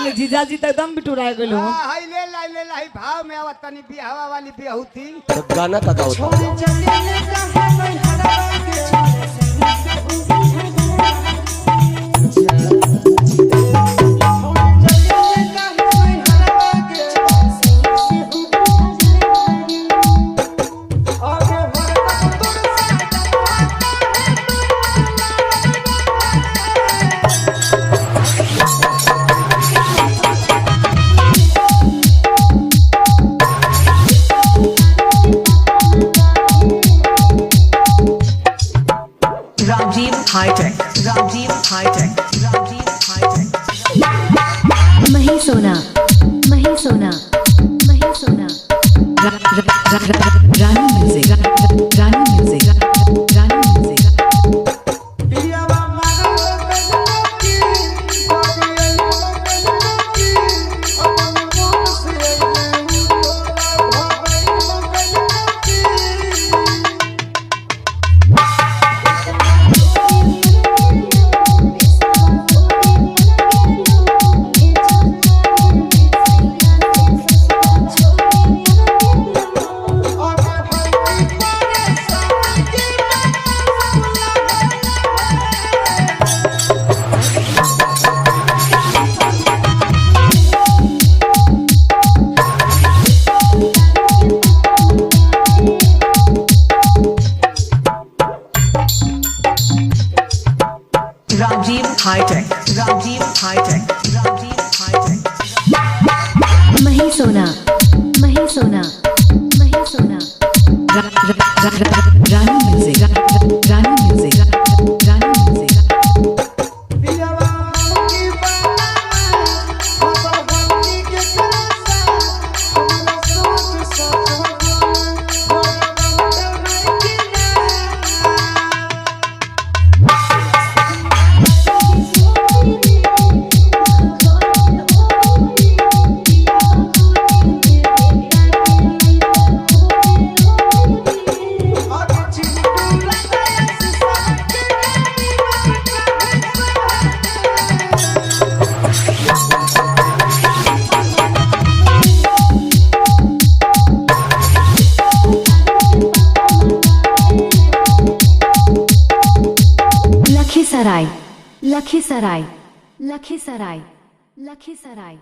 गेल जीजाजी त एकदम बिटुरा गेल हो। हां हाय ले ला ले ला भाव में आवत तनी बिहावा वाली बियाहुती। तो गाना का गाओ। छोड़ चले ले काहे मैं हरवा के छोड़ से छोड़ चले ले काहे मैं हरवा के आगे भरत तोर Rajiv High Tech, Rajiv High Tech, Rajiv High Tech. Mahi Sona, Mahi Sona, Mahi Sona. Rani music, Rani music, Rani music. पियावा मारो की बागी की अपन मन से भाई की। आगे भाई मारे साथी Rajiv High Tech, Rajiv High Tech, Rajiv High Tech. Mahi Sona, Mahi Sona, Mahi Sona. Rani music, Rani music, Rani music. पियावा की बाना फसल बंदी के करसा हमरा सोच सोच हो की ना। आगे चिंटू लगाया से सबके गाड़ी लखीसराय, लखीसराय, लखीसराय, लखीसराय।